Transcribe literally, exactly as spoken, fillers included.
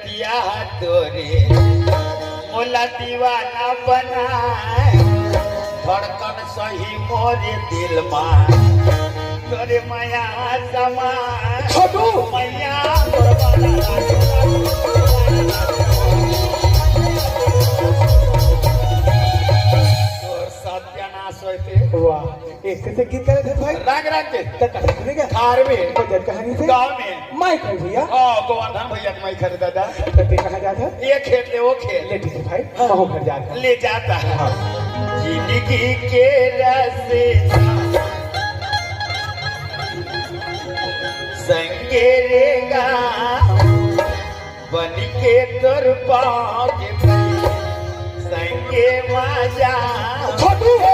दिया तोरे मोला दीवाना बनाए, धड़कन सही मोरे दिल मा तोरे मया समा। छोटू। मैया तोर बड़ा तोर सत्यानाश होते। वाह, एक से गीत करे थे भाई। राग राग के तो कहीं नहीं गया। थार में बजट कहानी से। गाँव में माइक है भैया। हाँ, गोवर्धन भैया के माइक है दादा। तो ते कहाँ जाता है? ये खेत ले वो खेत ले ठीक है भाई, महो घर जाता है। ले जाता है। जिंदगी के रास्ते संगे रेगा बन के तोर पाँव के संगे मजा। छोटू हो।